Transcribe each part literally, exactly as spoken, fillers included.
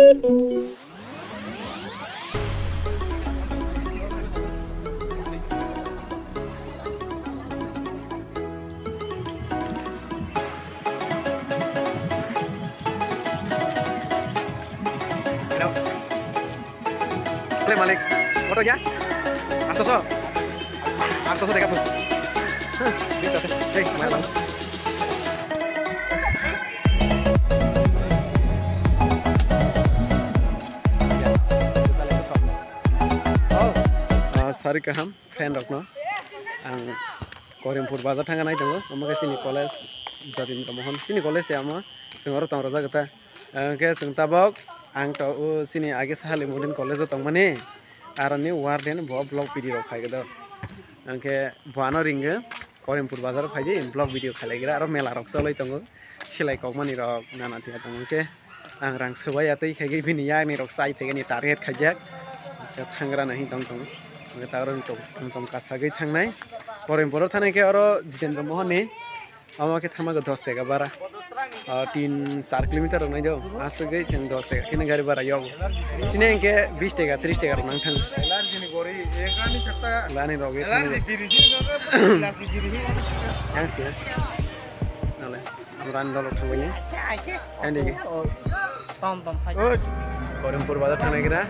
Hello. Hello, Malik. Auto ya? Astaso. Astaso dega pun. Hah, bisa sih. Hei, mana bang? Oh. Ah, sari kaham, friend rokno. Ang Korimpur bazar thangna nai tongo. Omo khe chini college, Jatindra Mohan. Chini college se amo. Chwng oro tong rwjak ta. Hwnkhe chwng tabok ang to o chini age Sahali Modern College o tongmani, aroni warden bo vlog video rok khai do. Hwnkhe bo ano ringwi Korimpur bazar o phaidi vlog video khalaigra, aro mela rok choloi tongo, silai kokmani rok nana tiya tongo. Hwnkhe ang rang swbai ya tei khaigwi bini yakni rok chai phaigani target khaijak. Hwnkhe thangra no hini tong tongo. Hwnkhe ta oro tong tong kasagwi thangnai. Korimpur o thanai khe oro Jitendra Mohan ni Omo khe thangma khe dos taka bara. Ah, tin char kilometer rok nai do. Aswk gwi chwng dos taka kheno gari bara yog. Sini hwnkhe bis taka, tris taka rok nang thang. Lani rok gwi thang. Yang sih. Nale, amran dolo thangwi. Ani. Tom tom phai. Korimpur bazar thangna gira.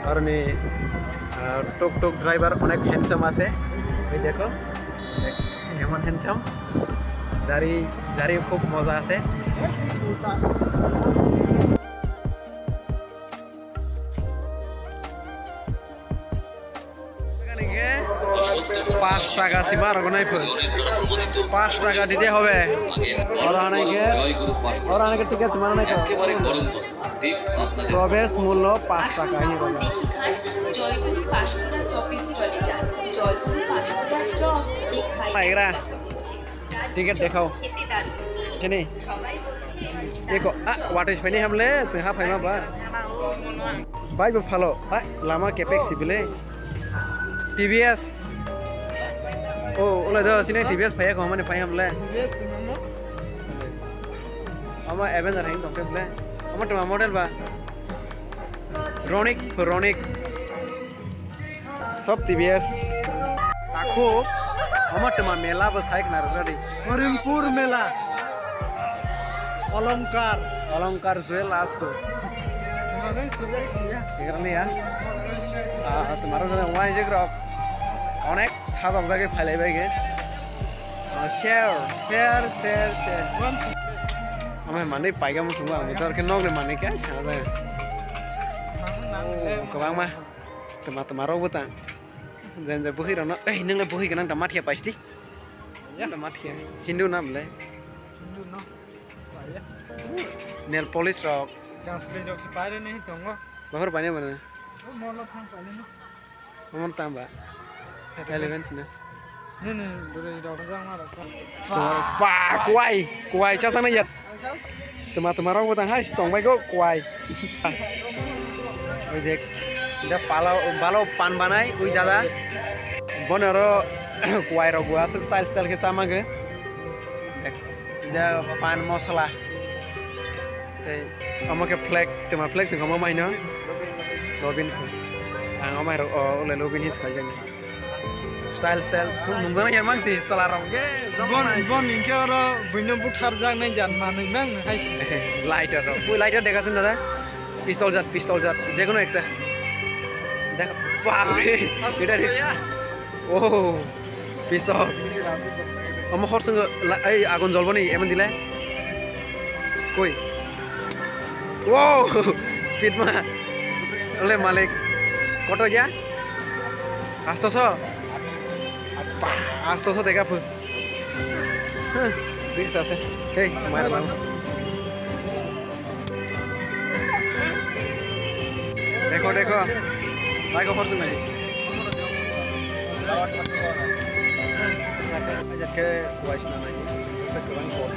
Aroni, ah, tuk tuk driver onek handsome ase. Oi dekho. Kemon handsome. Dari, dari khub moja ase. Ekhane khe পাঁচ টাকা sima rok nai phun. পাঁচ টাকা দিতে হবে. Oro hanai khe, oro hanai khe ticket sima nai khe. প্রবেশ মূল্য পাঁচ টাকা hi rok. জয়গুরু পাঁশকুড়া চপের স্টলে যান। জয়গুরু পাঁশকুড়ার চপ যে খায়। Paigra. Ticket dekhao. Sini. Eko, ah, watwi phaini hamle, chwng ha phaima ba. Bai bo phalo, ah, lama kepek sibile. T V S. Oh, ulai do, sini T V S phaiya ko, mane phai hamle. Ama Avenger hin tongte bile. Ama tuma model ba. Ronik, Ronik. Sob T V S. Takhu, omo twma mela bo sai khna rwdi. Korimpur mela. Olongkar. Olongkar Jewellers ko. Twma nang sujak siya. Sigarni ya. Ah, twma rok jana wai jek rok. Onek sajok jagwi phailai bai ge. Ah, share, share, share, share. Amai manwi paigam sungo ang tor ke nok ni manwi ke sana jagwi. Oh, kwbangma. Twma twma rok bo tang. Jen je bwkhwi rokno, ei, nwngle bwkhwi gwnang da mathia paisti. Ya. Da mathia. Hindu nam le. Hindu no. Paiya. Nail polish rok. Jang sle jok se paire ni tongo. Bahar paine mane. O molo thang paine no. Omo tamba. Eleven sina. Ni ni dure rok jang ma rok. Ba, kwai, kwai cha sana yat. Twma twma rok bo tang hai tong bai go kwai. Oi dek. Da palo balo pan banai ui dada. Bono ro kwai rok bo aswk style style khe sama ge. Dek. Da pan mosla. Tei omo khe flag, twma flag sing omo maino. Robin. Ang omo rok o le Robin his khaijani. Style, style. Thum nungjaknai ya mang si, sala rok ge, jama Bon, nai. Bon, inkhe oro buino butharjaknai jan manwi mang hai si. Lighter rok. Ui, lighter dega sin dada. Pistol jat, pistol jat. Jekono ekta. Dekh, bap re. Asuk Eta risk. Bhaiya. Oh, pistol. Omo hor swngo, la, ei, agun jolboni, emon dile. Koi. Wow, speed ma. Ole malik. Koto ya? Astoso? Astoso dega phu. Huh, risk ase. Hey, mara lang. Dekho, dekho. Bike hor sung nai. Ajak ke wise na nai. Asa kwbang kok.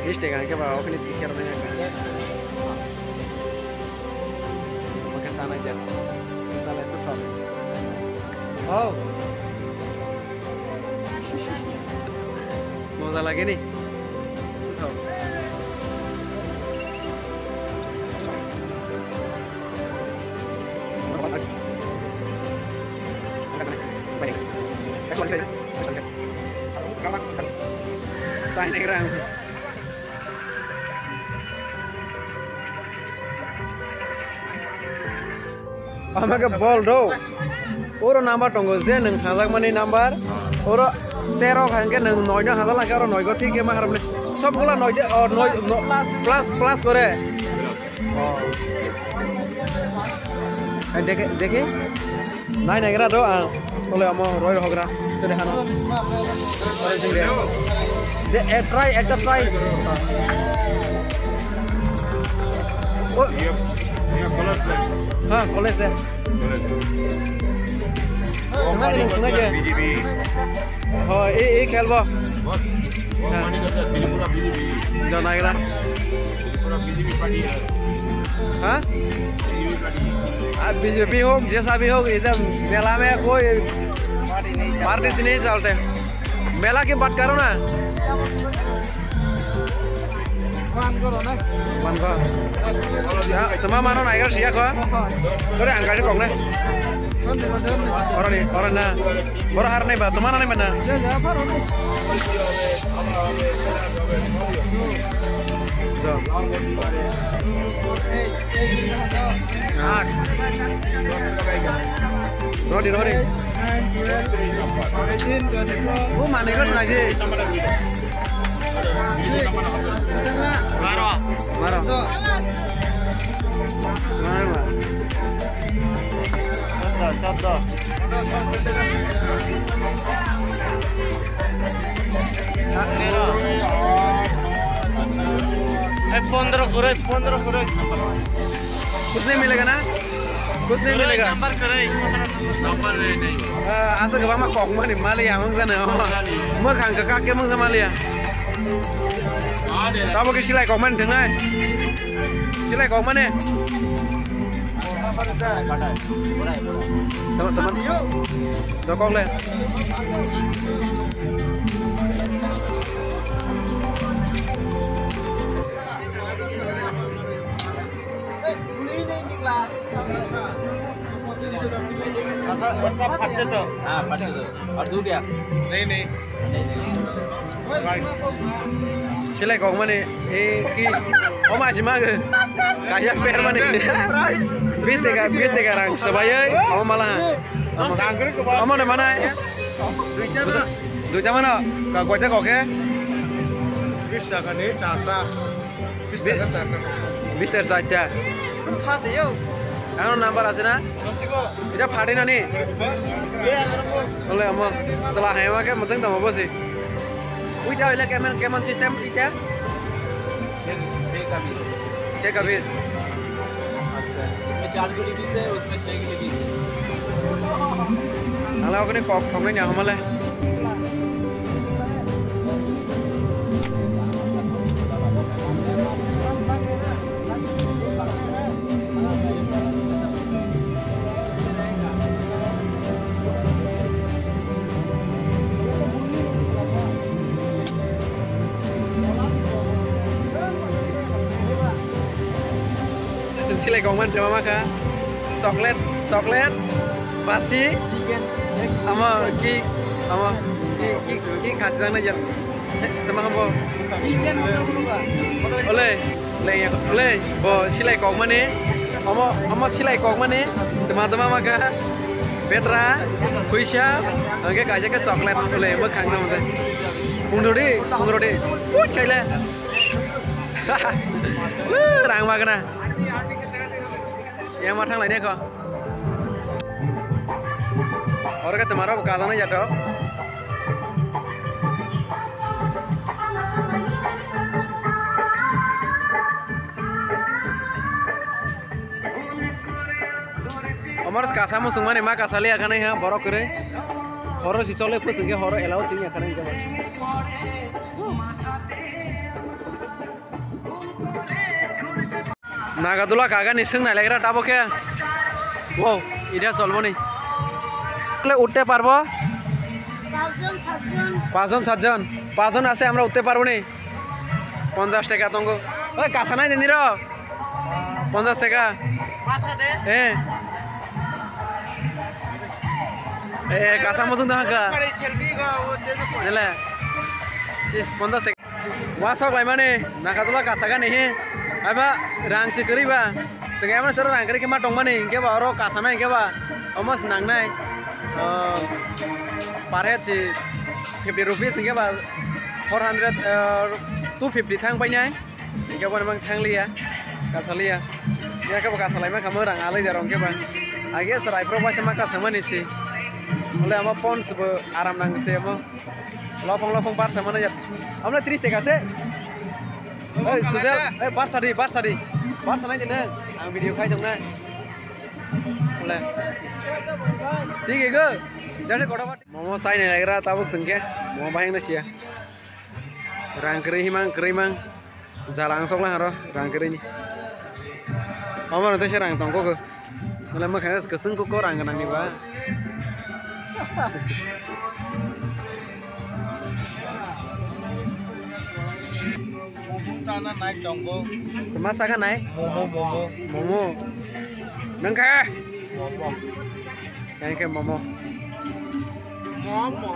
Bis taka hwnkhe ba, okhini ticket rwmani. Omo khe sanai jak. Salai to thok. Oh. Lagi nih. Sign rang. Ama khe bol do. Oro number tongo je nwng sajakmani number. Oro tero hwnkhe nwng noi no sajak lai khe oro noi go thik khe ma harap le. Sob gula noi je, oh, noi, no, plus, plus kore. Oh. Eh, dekhe, dekhe. Nai nai gra do, ah. Ole amo roi rohogra. Tede hano. De, eh, try, ekta try. Oh. Ha, college de. Khna ke, khna ke. Oh, e, e khelbo. Janai gra. हाँ? आ, बीजेपी हो, जैसा भी हो, इधर मेला में कोई पार्टी नहीं चलते। मेला की बात करो ना। बंद करो। Tama mano naigar siya ko. Kore ang kari kong ne. Ora ni, ora na. Ora har nai ba, tama nai mana. Rodi, rodi. Bu mani ko sinai si. Baro. Baro. Baro. Chuddo, chuddo. ए, पन्ध्र कुरै, पन्ध्र कुरै। कुछ नहीं मिलेगा ना? कुछ नहीं मिलेगा। नंबर करो, इसको नंबर नहीं। Asa kwbangma kokmani maliya wng jani. Mwkhang kwkak khe mungsa maliya. Tabo khe silai kokmani thangnai. Silai kokmani. Tama, tama. Dokok le. हाँ, पच्चीस सौ। और दूध क्या? नहीं, नहीं। Silai kokmani, e, ki, oma si mag, kaya per mani. Bis taka, bis taka rang, sabai, oma mala. Oma, oma na mana? Duita mano, ka, koita kok khe? Bis taka ni charta. Bis taka charta. Bis taka charta. Ano number ase na? Ita phatinani? Ole amo, sala hai ma khe mwtang tamo bosi. Uita hoile kemon, kemon system uita? छः, छः का बीस। छः का बीस? अच्छा। इसमें चार के लिए बीस है, उसमें छः के लिए बीस है। Hala okni kok thoknai ni ahomale. Chwng silai kok man tama kha. Chocolate, chocolate, basi. Chicken. Ama ki, ama ki, ki, ki khasi nang na jam. Tama hambo. Ole, le, le, bo silai kok mani. Omo, omo silai kok mani. Tama, tama maka. Petra, kuisa, angke kaisa ke chocolate, ole, bo khang na mate. Pung rodi, pung rodi. Ui, kaile. Rang magna. Yang ma thang lai ne ko. Oro khe twmaro bo kajana ya to. Omor kasa musung mani ma kasa liya khanai ha borok kwrwi. Horo si chole pusung khe horo elao chini ya khanai. Nagadula kagani sung nai legra tabo khe. Wow, idia solmoni. Kle utte parbo? পাঁচজন, সাতজন। পাঁচজন, সাতজন। পাঁচজন আছে, আমরা উঠতে পারবো নি? পঞ্চাশ টাকা তঙ্গ। ওই, কাঁচা নাই দেনি র? পঞ্চাশ টাকা। হ্যাঁ। এ, কাঁচা মজুন তো হাঁকা। দিলে। ইস, পঞ্চাশ টাকা। Wa sok laimani, Nagadula kasagani he, aba rang si kwrwi ba, swngya mani sero rang kwrwi khe ma tongmani, hinkhe ba oro kasana hinkhe ba, omo se nangnai, ah, per head si fifty rupees hinkhe ba four hundred, ah, two fifty thang painai, hinkhe bo mang thang liya, kasa liya, ya khe bo kasa laima kha mo rang alai da rong khe ba, age serai pro ba se ma kasa mani si, ole omo pons bo aram nang se omo. Lopong lopong barsa mana ya. Amla tris teka se. Oi, Sujal, oi, barsa di, barsa di. Barsa nai dine. Ang video khai dong na. Ole. Thik hai go. Jale koda bat. Momo sai nai lagra tabuk sengke. Momo baheng na sia. Rang kwrwi himang kwrwi mang. Jala ang sokla haro rang kwrwini. Omo no teisa rang tong kok. Mala mwkhang kwswng kok rang gwnang ni ba. Momo chana nai tongo. Tama saka nai? Momo, momo. Momo. Nang kha? Momo. Nang khe momo. Momo.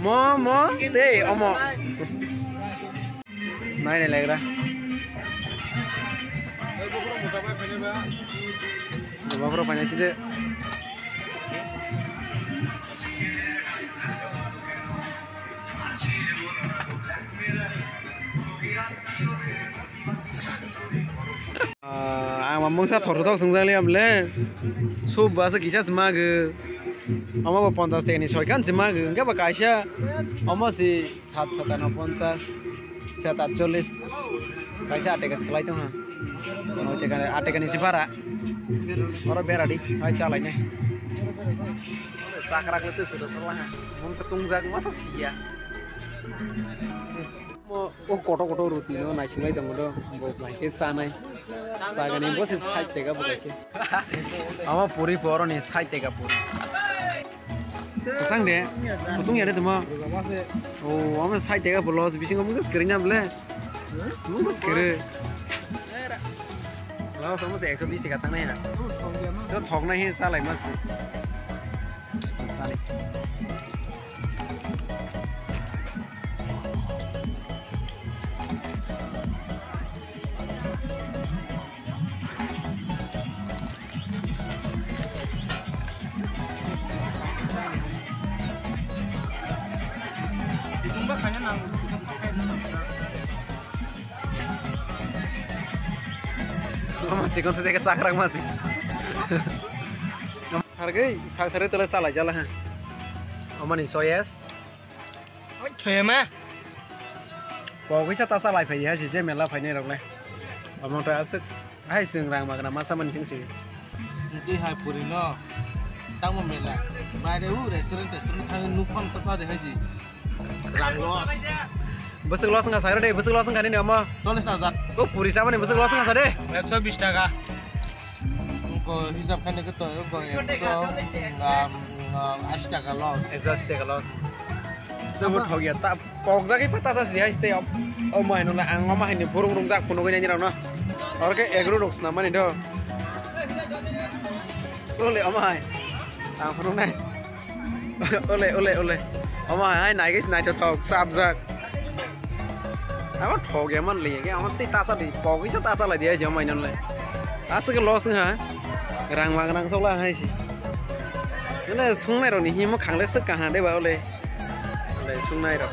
Mo, mo, tei, omo. Nai, nai, legra. Baba, bro, paina side. Ah, ang ma mungsa thor thok swngjak liya bwle. Sub ba se kisa se magw. Omo bo ponchash teka ni soi khan se magw. Hwnkhe bo kaisa omo se sat satano ponchash, sat atchollish. Kaisa aat teka se khlai tong ha. Noi teka, aat teka ni se bara. Oro bera di, hai chalai nai. Sakrak le tu sudah salah ha. Mungsa tungjak masa sia. Mo, o koto koto ruti no naising lai tongo do, bo bai khe chanai. Sagani bo se sait teka bo kaise. Ama puri poro ni sait teka puri. Sang de, kutung ya de tuma. O, ama sait teka bo los bisingo mungsa skrin na ble. Mungsa skrin. Los ama se ekso bis teka tangnai ya. To thok nai he salai mas. Sani. Mama chikon se deke sakrak masi. Hargei, sak thare tole salai jala ha. Omani soyes. Oi, thoyama. Pogisa ta salai phai ha, si je mela phainai rok le. Omo ta aswk, hai swng rang magna masa mani sing si. Twi hai puri no. Tamo mela. Baire u restaurant, restaurant thang nuk phang ta ta de hai si. Rang loss. Bwswk loss wngkha sakra de, bwswk loss wngkha nini omo. Chollish hajar. O puri samani bwswk loss wngkha sa de. Ekso bis taka. Wngkha hisab khaina khe to, wngkha ekso, um, um, ashi taka loss. Ekso ashi taka loss. Tamo thok ya, ta, pokjagwi pa tata sidi hai sidi, omo hai nung ang omo hai ni burung rungjak phunugwi nai nirok no. Oro khe egro rok swnam mani do. Ole omo hai. Ang phunuk nai. Ole, ole, ole. Omo hai, hai, naigis naithothok, sabjak. Abo thok ya man liya, ke amo tei tasa di, pogisa tasa lai di, hai jama inon le. Aswk loss wngha. Rang mang rang sokla hai si. Nene sungnai rok ni himo khangle swk kaha de ba ole. Ole sungnai rok.